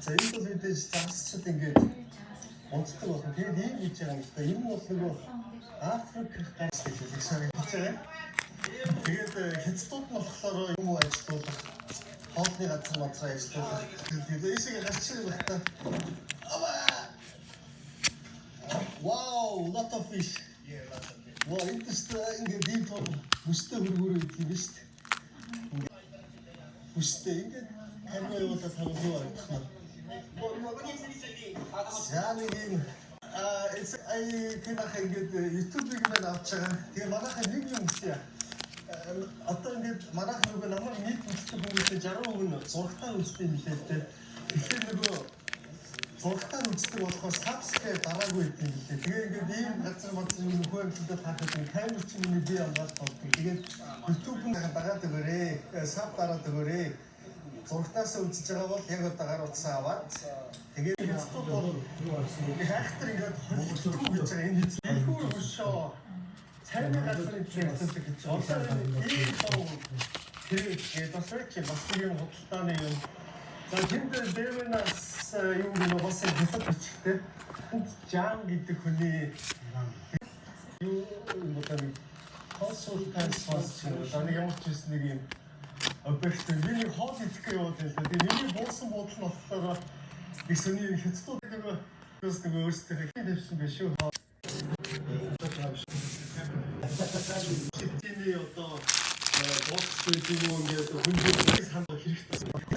За, энэ бол мэдээж загасчид ингээд унтдаг болно. Тэгээд ийм хийж байгаа юм л да. Энэ нь бол нөгөө Африк гарч гэж хэлж байгаа. Тэгээд хятадууд нь болохоор юм уу ажилуулах, хоолны газар мазраа ажилуулах. Тэгээд ийшээ гарч ирэх байх та. Аваа! Wow, lot of fish. Yeah, lots of fish. Wow, энэ тест ингээд ийм том бүстэй хөргөөрөө идэх юм шүү дээ. Бүстэй ингээд камера явуулаад харах юу харагдах нь. За, нэг юм а эс ай тэнах ингээд YouTube-ыг маань авч байгаа. Тэгээ манайхаа нэг юм хүсье. Одоо ингээд манайх нөгөө намайг нийт үздэг хүмүүсийн 60% нь зурагтаа үздэг юм лээ л дээ. Тэгэхээр нөгөө зурагтаа үздэг болохоор subscribe дараагүй байт юм лээ. Тэгээ ингээд ийм газар мазар юм нөхөө амьтдад харахад энэ камер чинь миний бие хамгаалт болдог. Тэгээд YouTube нь дагаад өгөөрэй. Sub дараад өгөөрэй. Зурагтаасаа үзэж байгаа бол яг одоо гар утсаа аваад тэгээд хятадууд бол хайхтар ингээд холилдгүй гэж байгаа, энэ хэзээ. Дэлгүүр өшөө цайны газрын төлөөлдөг гэж. Одоо энэ ийм том тэр гээд бас нэг чи бас нэг юм худалдааны юм. За, тэнд Дэвэнас юу гэнэ, бас хятад бичгтэй. Тэнд Жан гэдэг хүний юу юм бол нэг консультант сонсч юм. За, нэг ямар ч байсан нэг юм объект, би нэг хоол идэх гэж яваад байлаа. Тэгээ миний буусан буудал нь болохоор нэг сони хятадууд нөгөө бас нөгөө өөрсдөө хин тавьсан байх шүү. Чиний одоо босс гэдэг юм уу, ингээд хүн санаа хэрэгтэй.